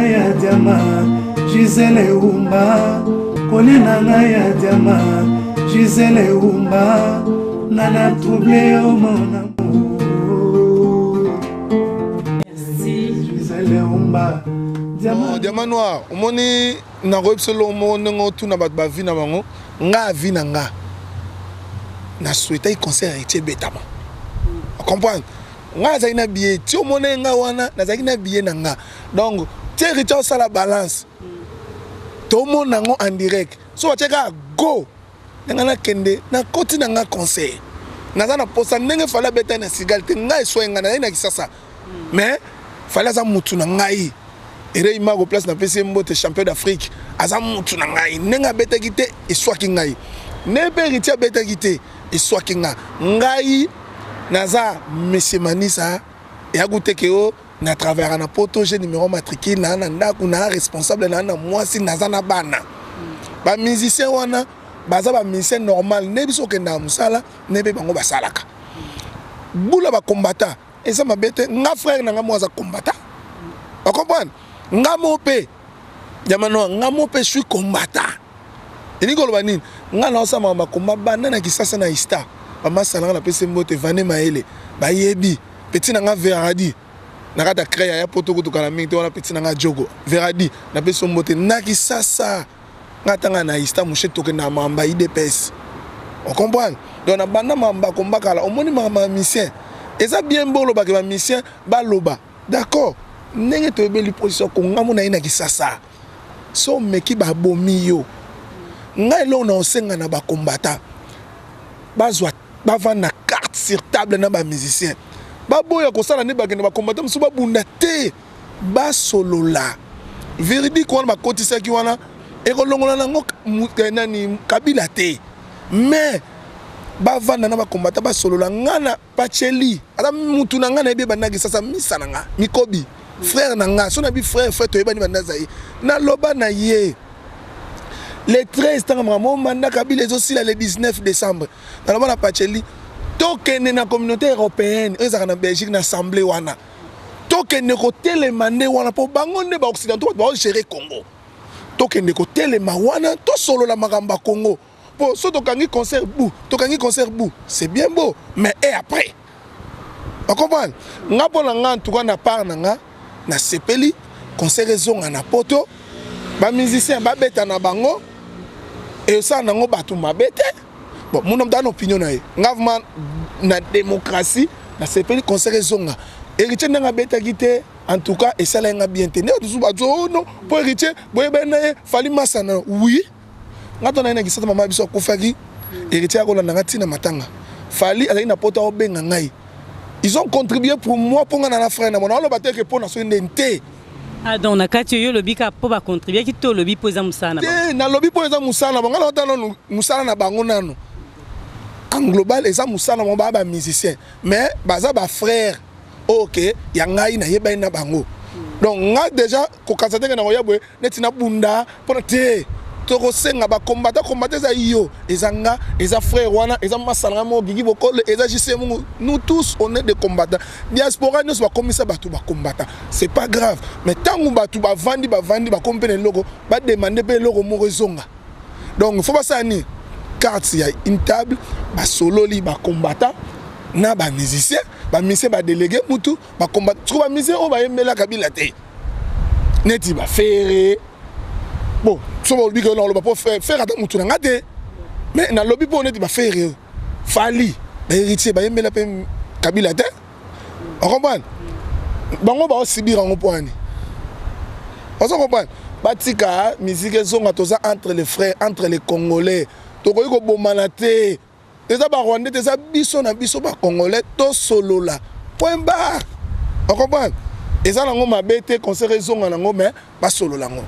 ngai ya diama Gisele Umba, koli na ngai ya diama Gisele Umba, nana trouble yo mon amour. Merci. Gisele Umba. Diamant, diamant noir, omoni nakoyebisa eloko moko ndenge otuna bato bavi na bango. Nga avis na nga, na souhaitaki concert ya Heritier ebetama. Comprendre? Nga nazalaki na billet, ti omonaki nga wana nazalaki na billet na nga. Donc ti Heritier osala balance, tomona yango en direct. So batie kaka go, ndenge nakende nakoti na nga concert. Naza na posa ndenge Fally abetaki na Cigale te, nga eswaki nga nazalaki na Kisasa. Mais Fally aza mutu na ngai. Erei Mago place napesi ye mbote, champion d'Afrique, aza mutu na ngai. Ndenge abetaki te eswaki ngai. Ndenge mpe Heritier abetaki te eswaki nga. Ngai naza monsieur Manisa eyaku te ke o na travaillaka na poto, j'ai numéro matricule na na ndako na responsable na na mwasi, naza na bana. Ba musicien wana baza ba musicien normal, nde biso okendaka mosala, nde mpe bango basalaka. Bula bakombata eza mabe te. Nga frère na nga mo aza combattant, ocomprendre? Nga mo mpe yamano, nga mo mpe suis combattant. Elingi koloba nini? Nga naosala makambo bakoma banda na Kisasa na ista bamasala nga, napesi mbote vane mayele, bayebi petit na nga Veradi na kati ya cre ya poto kutukana mingi te wana. Petit na nga Jogo Veradi, napesi yo mbote na Kisasa. Nga ntanga na ista moshe, tokenda makambo ya UDPS, ocomprendre? Donc na banda makambo bakomba kala. Omoni makambo ya musicien eza bien, bolobaka bamusicien baloba d'accord. Ndenge toyebeli position kongambo na ye na Kisasa, so omeki babomi yo. Ngai eloko na osenga na bakombata, bazwa bavanda carte sur table na bamusicien, baboya kosala nde bakende bakombata mosusu babunda te, basolola véridique wana bakotisaki wana, ekolongola nango nani Kabila te, mais bavanda na bakombata, basolola. Nga na Pacheli aza mutu na ngai, nayebi ebandaki sasa misa na nga mikobi, frère na nga. So nayebi frère, frère toyebani banda azali. Naloba na ye le 13, ntango makambo mandat Kabila ezosila le 19 décembre, naloba na Pacheli, tokende na Communauté européenne oyo ezalaka na Belgique, na assemblée wana, tokende kotelema nde wana, mpo bango nde baoccidentaux, bato baogérer Congo. Tokende kotelema wana, tosolola makambo ya Congo. Po so tokangi concert bu, tokangi concert bu, c'est bien beau, mais et après? Ocomprendre nga? Mpo na nga, en tout cas na part na nga, nasepeli concert ezonga na poto, bamusicien babeta na bango, esala nango bato mabe te. Bon, muna moto na opinion na ye. Nga vraiment na démocratie, nasepeli concert ezonga. Héritier ndenge abetaki te, en tout cas esalaki nga bien te. Ndenge mosusu bato, oh non, mpo Héritier boyebani na ye, Fally masa na oui. Nga to na ye na Kisasa, mama biso akufaki, Héritier akolanda nga ntina matanga. Fally azalaki na poto, aobenga ngai. Ils ont contribué pour moi, mpo nga na na frère na mona. Oloba te ke mpo na soki nde te. Ah, donc na kati oyo olobi kaka mpo bacontribuaki to olobi mpo eza mosala na bango? Te, nalobi mpo eza mosala na bango. Nga naota nanu mosala na bango nanu en global, eza mosala na bango, baa bamusicien, mais baza bafrère oyo ke ya ngai nayebani na bango. Donc nga déjà kokanisa ndenge na koya boye neti nabunda mpona te. Tokosenga bakombata, kombata eza yo, eza nga, eza frère wana, eza masala nga moko Gigi Bokole, eza JC Mungu. Nous tous, on est des combattants. Diaspora nyonso bakomisa bato bakombata, c'est pas grave, mais ntango bato bavandi, bavandi, bakomi mpe na eloko, bademande mpe eloko moko ezonga. Donc faut basala nini? Carte ya une table, basololi bakombata na bamusicien, bamusicien badélégué mutu bakombata. Siko bamusicien oyo bayembela Kabila te, neti baFerre, bon, so balobi ke naloba mpo Ferre ata mutu na nga te, mais nalobi mpo neti baFerre, Fally, baHéritier bayembela mpe Kabila te, ocomprendre? Bango baosibir yango mpo ani ozo comprendre? Batika musique ezonga. Toza entre les frères, entre les Congolais, tokoki kobomana te. Eza barwandais te, eza biso na biso bacongolais. Tosolola, point barre, ocomprendre? Eza nango mabe te concert ezonga nango, mais basolola yango.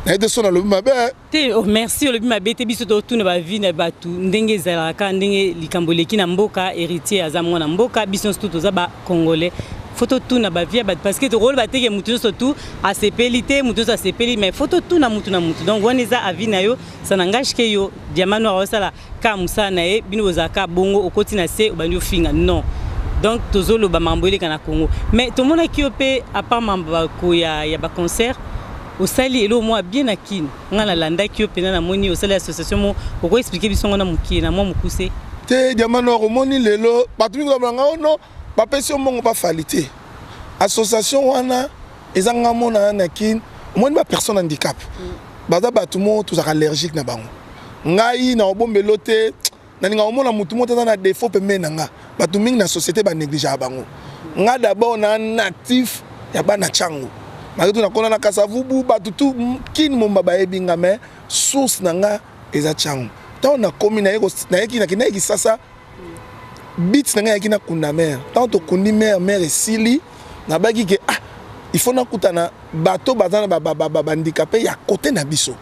Naye te so nalobi mabe. Te, oh, merci. Olobi mabe te. Biso totuna bavi na bato ndenge ezalaka, ndenge likambo eleki na mboka. Héritier aza mwana mboka, biso nyonso tu toza bacongolais, faut totuna bavi ya bato, parce que tokoloba te ke motu nyonso tu asepeli te, motu nyonso asepeli, mais faut totuna mutu na mutu. Donc wana eza avis na yo, ça n'engage ke yo. Diamant Noir osala ka mosala na ye, bino bozalaka bongo, okoti na se, obandi ofinga. Non, donc tozoloba makambo eleka na Congo. Mais tomonaki yo mpe, à part makambo ya baconcert. Osali eloko moko ya bien na Kin. Nga nalandaki yo mpenza, namoni osali association moko. Oko expliquer biso ngo na mokie, na mwa mokuse? Te, Diamant Noir, omoni lelo bato mingi balobaka oh non, bapesi yo mbongo bafali te. Association wana eza nga mona na Kin, omoni ba personne handicap baza bato moko tozalaka allergique na bango. Ngai na obombelo te, nalinga komona motu moko aza na défaut pembeni na nga. Bato mingi na société banégligeaka bango. Nga d'abord na natif ya bana Tshangu, malgré tout nakona na Kasavubu, bato tu Kin momba bayebi nga, mais source na nga eza Tshangu. Ntango nakomi, nayeki, nakendaki Kisasa, bit na ngai ayaki nakunda mare. Ntango tokundi mare, mare esili, nabaki ke ah, il faut nakutana bato baza na bahandicapé ya kote na biso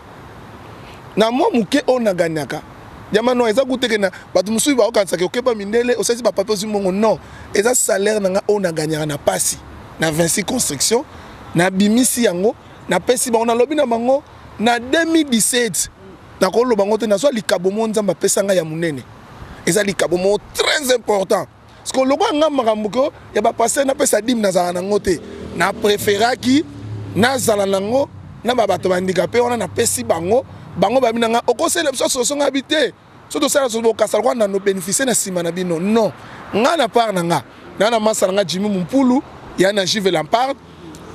na mwa moke oyo naganyaka. Diamant Noir, eza kuteke na bato mosusu baokanisaka okepa mindele, osalisi bapapier, ozwi mbongo. Non, eza salaire na nga oyo naganyaka na pasi na 26 construction. Nabimisi yango, napesi bango, nalobi na bango na 2017, nakoloba yango te, nazwa likabo moko Nzambe apesa ngai ya monene. Eza likabo moko très important, parce que lokola nga makambo ko ya bapasteur napesa dîme, nazala nango te. Napréféraki nazala nango na babato bahandicapé wana. Napesi bango, bango babi na nga okosala biso association. Nga bi te, so tosala so bokasa lokwa nano bénéficie na nsima na bino. Non, nga na part na nga, nga na masa na nga Jimi Mumpulu ya na Jive Lampard,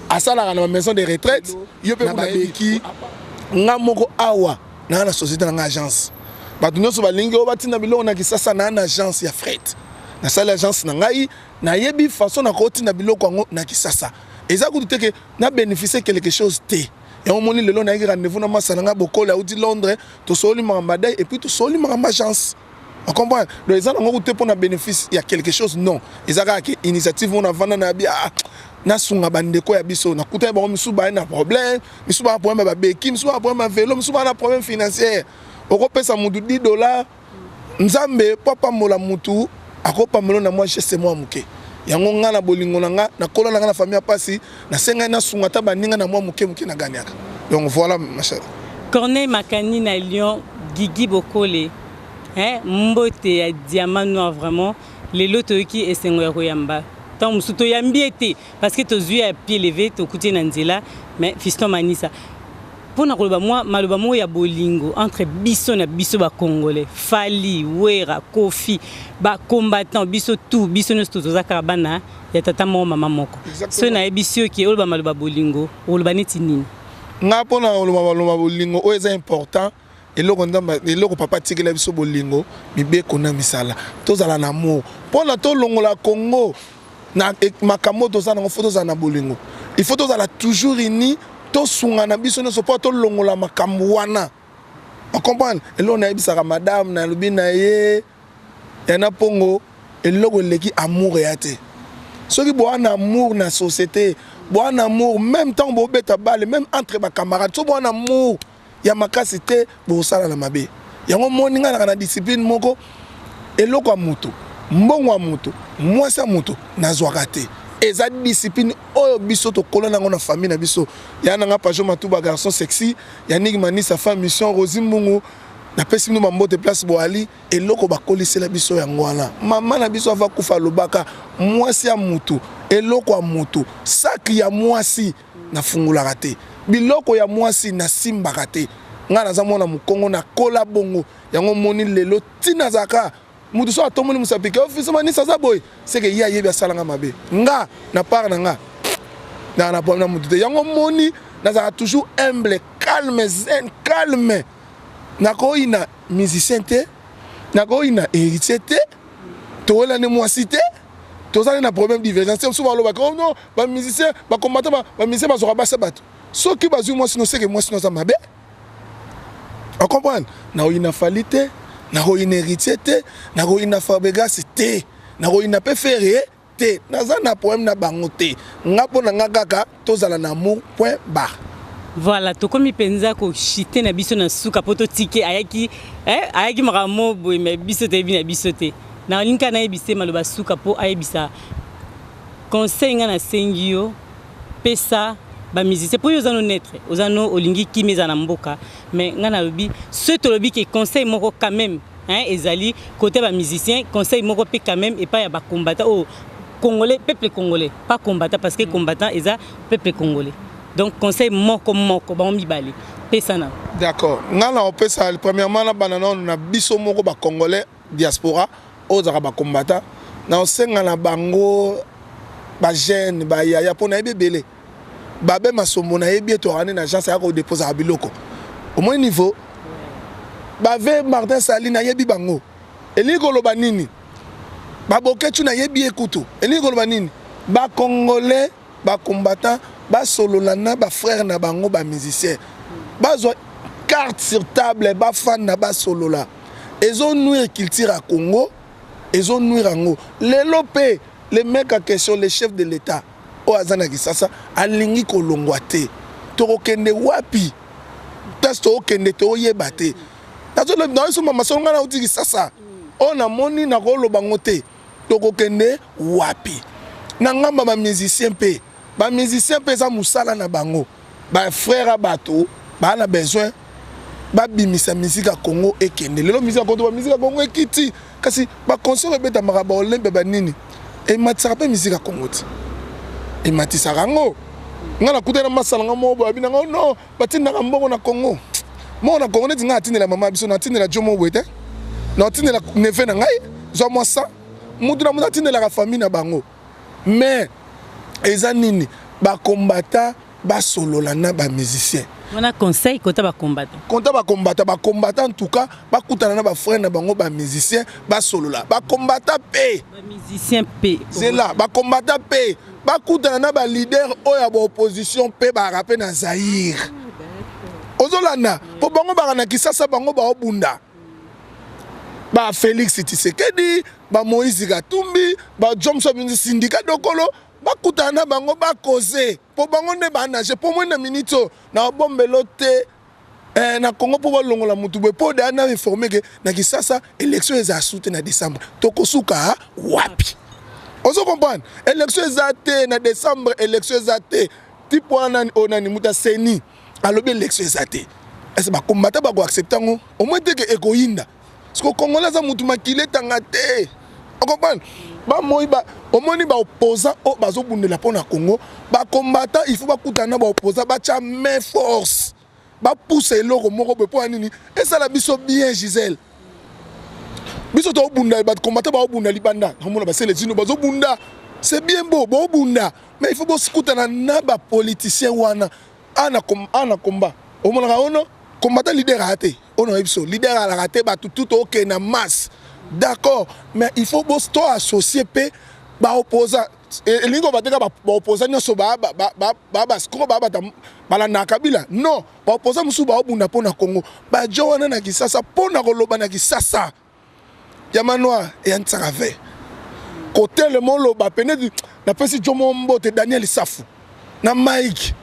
asalaka na bamaison de retraite. Yo mpe nabeki nga moko awa naa na société na nga, agence. Bato nyonso balingi oyo batinda biloko na Kisasa, naa na agence ya fret. Nasali agence na ngai, nayebi façon nakotinda biloko yango na Kisasa. Eza kutu te ke na bénéficie quelque chose te. Yango moni lelo nayaki rendez-vous na masa na ngai Bokolo, auti Londres, tosoli makambo adai et puis tosoli makambo agence, ocomprendre. Donc eza nango te mpona bénéfice ya quelque chose, non. Eza kaka ke initiative moko navanda na bi, ah, nasunga bandeko ya biso. Nakutani bango, misusu baye na problème, misusu baa problème ya babeki, misusu baa problème ya vélo, misusu baa na problème financière. Okopesa mutu 10 dollar, Nzambe mpo apambola mutu, akopambola na mwa geste mwa moke. Yango nga na bolingo na nga, nakola na nga na famille ya pasi, nasengai nasunga ata baninga na mwa moke moke naganiaka. Donc voilà, ma chère. Corneille Makani na Lyon, Gigi Bokole, hein, mbote ya Diamant Noir. Vraiment lelo toyoki esengo ya koyamba. Ntango mosusu toyambi ye te parce que tozwi ya pied levé, tokuti ye na nzela. Mais Fiston Manisa, mpona koloba mwa maloba moko ya bolingo entre biso na biso bacongolais, Fally, Wera, Kofi, bacombattant, biso tout, biso nyonso toza kaka bana ya tata moko, mama moko. Soki nayebisi yo ke oloba maloba bolingo, oloba neti nini? Nga mpona koloba maloba bolingo oyo eza important, eloko Nzambe, eloko papa atikela biso, bolingo, mibeko na misala. Tozala na amour mpona tolongola Congo na makambo oyo toza nango. Faut tozala na bolingo, il faut tozala toujours uni, tosunga na biso nyonso mpo tolongola makambo wana, ocomprendre. Eloko nayebisaka madame, nalobi na ye ya na mpongo, eloko eleki amour eya te. Soki boa na amour na société, boa na amour même ntango bobeta bale, même entre bacamarade, so boa na amour ya makasi te, bosala na mabe. Yango moni ngai naka na discipline moko: eloko ya moto, mbongo ya moto, mwasi ya moto, nazwaka te. Eza discipline oyo biso tokola nango na famille na biso. Ya nanga Pajo Matuba, garçon sexy, Yannick Manisa, femme mission, Rosi Mbungu, napesi bino bambote place boali. Eloko bakolisela biso yango wana. Mama na biso ava kufa, alobaka mwasi ya mutu, eloko ya mutu, saki ya mwasi nafungolaka te, biloko ya mwasi nasimbaka te. Ngai naza mwana mokongo, nakola bongo. Yango moni lelo ntina azalaka mutu so atomoli mosapi ke office Manisa aza boye, seke ye ayebi asalanga mabe. Nga na part na nga, naa na problème na mutu te. Yango moni nazalaka toujours humble, calme, zen, calme. Nakoyina musicien te, nakoyina héritier te, towelani mwasi te, tozali na problème divergence te. Mosusu balobaka: oh non, bamusicien, bacombattant, bamusicien bazwaka basi bato. Soki bazwi mwasi no, seke mwasi no aza mabe, ocomprendre. Nakoyina Fally te, nakoyina héritier te, nakoyina Fabregas te, nakoyina mpe Ferre te. Naza na problème na bango te. Nga mpo na nga kaka tozala na amour, point barre. Voilà, tokomi mpenza koshite na biso na suka mpo totike. Ayaki, ayaki makambo boye, mais biso toyebi na biso te. Nalingi kaka nayebisa ye maloba suka mpo ayebisa conseil. Ngai nasengi yo pesa bamusicien mpo yo oza no neutre, oza no olingi kimi eza na mboka. Mais ngai nalobi, soki tolobi ke conseil moko quand même, hein, ezali côté bamusicien, conseil moko mpe quand même epai ya bacombattant oyo congolais, peuple congolais, pas combattant, parce que combattant eza peuple congolais. Donc conseil moko moko bango mibale pesa na. D'accord, nga na opesa premièrement na bana nano na biso moko ba congolais diaspora oyo ozalaka ba combattant, na osenga na bango ba jeune ba yaya mpo nayebi ebele babe masombo nayebi ete toyaka nde na agence ayaka kodeposaka biloko omoni niveau bave Martin Sali nayebi bango. Elingi koloba nini? Ba Boketshu nayebi ye kutu. Elingi koloba nini? Ba congolais ba combattants basolola na ba frères na bango ba musiciens, bazwa carte sur table, bafanda basolola. Ezo nuire culture ya Congo, ezo nuire yango lelo. Mpe le mec en question, le chef de l'État oyo aza na Kisasa, alingi kolongwa te. Tokokende wapi? Place tokokende toyeba te. Nazosomba masolo, ngai nauti Kisasa, oyo namoni nakoloba ngo te. Tokokende wapi? Na ngamba bamusicien mpe, bamusicien mpe eza mosala na bango, bafrère ya bato baa na besoin babimisa musique ya Congo ekende. Lelo musique ya Congo, bamusique ya Congo ekiti, kasi baconcert ebetamaka, baolympia, banini, ematisaka mpe musique ya Congo ti ematisaka yango. Ngai nakutani na masala nga moko boye, abi nanga non, batindaka mbongo na Congo, mbongo na Congo. Neti ngai atindela mama biso, natindela jo moko boye te, natindela neveu na ngai, zwa mwa 100. Mutu na mutu atindelaka famille na bango. Mais eza nini? Bakombata basolola na bamusicien. Wana conseil kota bakombata. Konta bakombata, bakombata en tout cas bakutana na bafrère na bango bamusicien, basolola. Bakombata mpe bamusicien mpe. Zela, bakombata mpe bakutana na baleader oyo ya baopposition mpe barape na Zaire. Ozolanda mpo bango baka na Kisasa, bango baobunda ba Félix Tshisekedi, ba Moïse Katumbi, ba Johnson Sindika Dokolo, bakutana na bango, bakoze mpo bango nde banage. Mpo moi na minute oyo na bombelo te na Congo mpo balongola mutu boye, mpo deya na informe ke na Kisasa élection eza su te na décembre. Tokosuka wapi? Ozo comprendre? Élection eza te na décembre, élection eza te. Type wana nani oyo nani mutu aseni alobi élection eza te? Ese bakombata bakoaccepte yango au moins te ke ekoyinda? Parce que congolais aza mutu makili etanga te. Ocomprendre? Bamoi ba omoni baopposant oyo bazobundela mpo na Congo, bacombattant il faut bakutana na baopposant, batya main force, bapusa eloko moko boye. Mpo ya nini esala biso bien, Gisele? Biso tobunda, bacombattant baobunda libanda, naomona baselesino bazobunda, c'est bien beau bobunda, mais il faut bokutana na bapoliticien wana. Ana combat omonaka ono combattant leader aya te, oyo nayebi biso leader alaka te. Bato tu tookende na masse, d'accord, mais il faut to associer mpe baopposant. Elingi koba te ka baopposant nyonso baa bascro, baa bata balandaka Kabila. Non, baopposant mosusu baobunda mpo na Congo, bajo wana na Kisasa mpo na koloba na Kisasa ya manoir eya ntisaka ve kotelema oloba pene. Napesi jo mo mbote, Daniel Safu na Mike,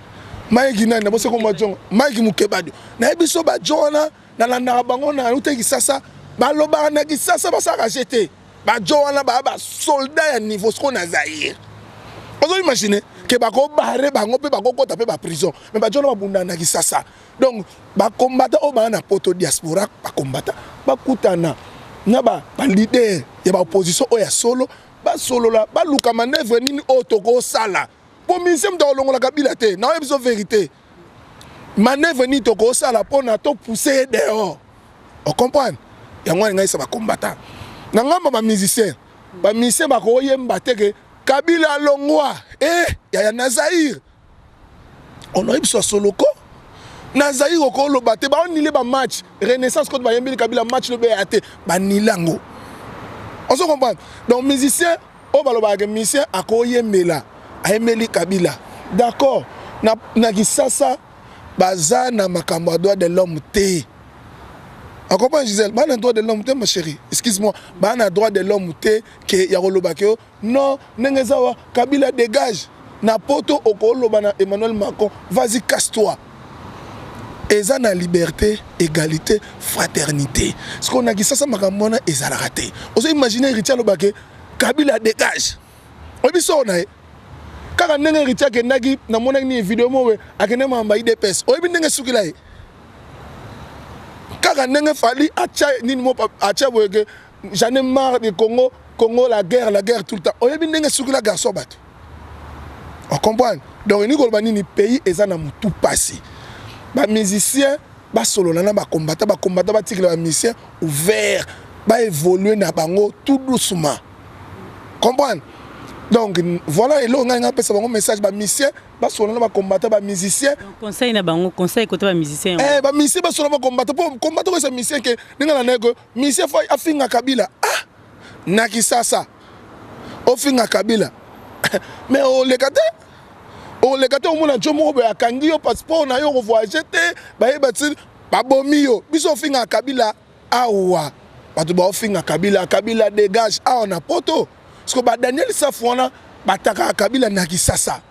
Mike nani, nabosi komba jongo, Mike Mokebadio. Nayebi so bajo wana, nalandaka bango na ute Kisasa, balobaka na Kisasa, basalaka je te. Bajo wana baa basoldat ya niveau. Sikoyo na Zaire, ozo imagine ke bakobare bango mpe bakokɔta mpe baprison, mais bajo wana babundaka na Kisasa. Donc bakombata oyo baa na poto, diaspora, bakombata bakutana na baleader ya baopposition oyo ya solo, basolola, baluka manœuvre nini oyo tokosala mpo musicien moto akolongola Kabila te. Naoyebi biso vérité, manœuvre nini tokosala mpona topousse ye dehors? Ocomprendre yango wana? Ngai bakombata na ngambo, bamusicien, bamusicien bakoyemba te ke Kabila alongwa. E yaya, na Zaire onoyebi biso ya soloko, na Zaire okoloba te. Baonile bamatch Renaissance kote bayembeli Kabila, match lobe ya te, banile yango. Ozo comprendre? Donc musicien oyo balobaka ke musicien akoyembela, ayembeli Kabila, d'accord. Na Kisasa baza na makambo ya droit de l'homme te. Acomprendre, Gisèle? Baa na droit de l'homme te, ma chérie, excuse moi, baa na droit de l'homme te ke ya koloba ke non, ndenge eza wa Kabila dégage. Na poto okoloba na Emmanuel Macron: "Vas-y, casse toi." Eza na liberté, égalité, fraternité. Sikoyo na Kisasa makambo wana ezalaka te. Ozo imagine Héritier alobake "Kabila dégage"? Oyebi soko na ye kaka ndenge Héritier akendaki, namonaki nini video mowe, akende mamba UDPS, oyebi ndenge esukila ye? Kaka ndenge Fally atya nini mo atya boye ke "J'en ai marre de Congo, Congo la guerre, la guerre tout le temps", oyebi ndenge esukila garçon bato? Ocomprendre? Donc elingi koloba nini? Pays eza na motu pasi. Bamusicien basolola na bacombattant, bacombattant batikela bamusicien ouvert, baévolue na bango tout doucement. Comprendre? Donc voilà eloko ngai napesa bango message: bamusicien basolola na bacombattant, bamusicien. Conseil na bango, conseil côté bamusicien. Eh, bamusicien basolola bacombattant, mpo combattant koyesa musicien ke ndenge na ndenge musicien fo afinga Kabila. Ah, na Kisasa ofinga Kabila, mais oleka te, oleka te. Omona jo moko boye akangi yo passeport na yo, kovoyage te, bayeba ti babomi yo. Biso ofingaka Kabila awa, bato baofinga Kabila, "Kabila dégage" awa na Poto, parce que baDaniel Safu wana batakaka Kabila na Kisasa.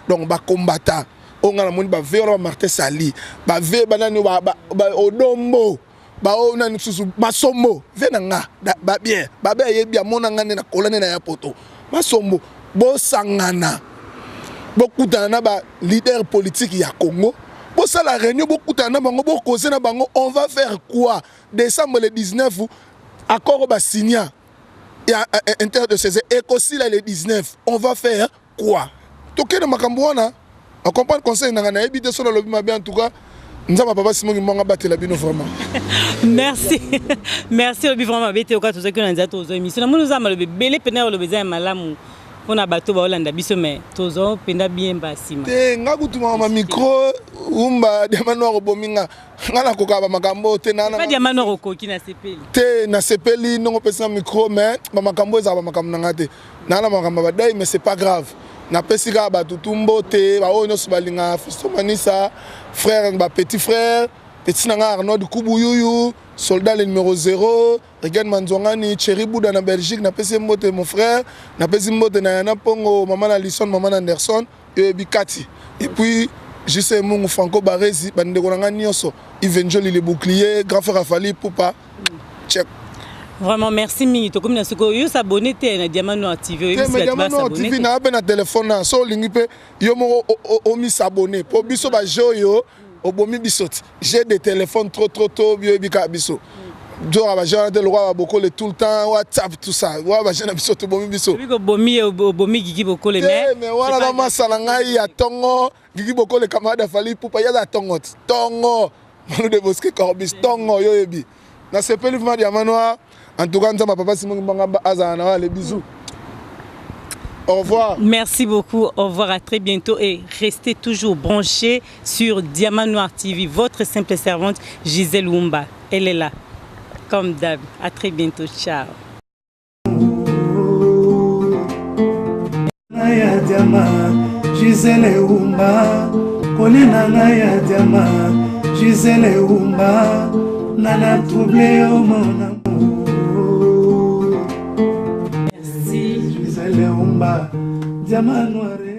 Donc bakombata oyo ngai namoni, bave wana, baMartin Sali, bave banani, Odombo, bao nani susu, Masombo ve na nga babien babe ayebi, amona nga nde nakola nde na ya Poto. Masombo, bosangana, bokutana na baleader politique ya Congo, bosala réunion, bokutana na bango, bokose na bango: on va faire quoi décembre le 19? Accord oyo basigna ya interdiocésain ekosila le 19, on va faire quoi? Tokende makambo wana, acomprendre. Conseil nanga, nayebi te so nalobi mabe. En tout cas, Nzambe Papa Simongi Mbongo abatela bino vraiment. Merci, merci. Olobi vraiment mabe te. Oka tozwaki na nzela, tozwa émission, namoni oza maloba ebele mpena, oloba eza ya malamu mpona bato baolanda biso, mais tozwa mpenza bien basima. Te, nga kutumaka bamicro umba Diamant Noir obomi nga, nga nakokaka bamakambo te. Pas Diamant Noir okoki, nasepeli. Te, nasepeli ndongo opesi nga micro, mais bamakambo ezala bamakambo na nga te, naa na makambo ya badai, mais c'est pas grave. Napesi kaka bato tu mbote, baoyo nyonso balingaka Fiston Manisa, frère, bapetit frère, petit na nga Arnaud Kubuyuyu, soldat le numéro 0, Regan Manzwangani, Thierry Bouda na Belgique, napesi ye mbote, mon frère. Napesi mbote na Yana Mpongo, mama na Lison, mama na Anderson, oyebi kati, et puis JC Mungu, Franco Baresi, bandeko na nga nyonso, Ivenjoli le bouclier, grand frère Afali Pupa, check. Vraiment merci mingi. Tokomi na sikoyo, yo s'abonné te na Diamant Noir TV? Te, mais Diamant Noir TV na mpe na telefone na so, olingi mpe yo moko omisabonné, mpo biso baje oyo obomi biso ti j'ai des téléphones trop trop trop, oyebi kaka biso zoka baje wana te, lokwa babokole tout le temps, WhatsApp, tout ça, wa baje na biso tobomi biso. Obomi, obomi Gigi Bokole. Mais mais wana bamasa na ngai ya ntongo, Gigi Bokole, camarade Afali Pupa, yaza ntongo ti ntongo, Manu de Bosque Corbis ntongo, yo oyebi. Nasepeli vraiment, Diamant Noir. En tout cas, Nzambe Papa Simongi Mbanga azala na wa, les bisous. Au revoir. Merci beaucoup. Au revoir. À très bientôt. Et restez toujours branchés sur Diamant Noir TV. Votre simple servante, Gisèle Wumba. Elle est là. Comme d'hab. À très bientôt. Ciao. Ya diama Gisele Umba, koli na ngai ya diama Gisele Umba, nana trouble yo mon amour. Merci. Gisele Umba, diamant noir.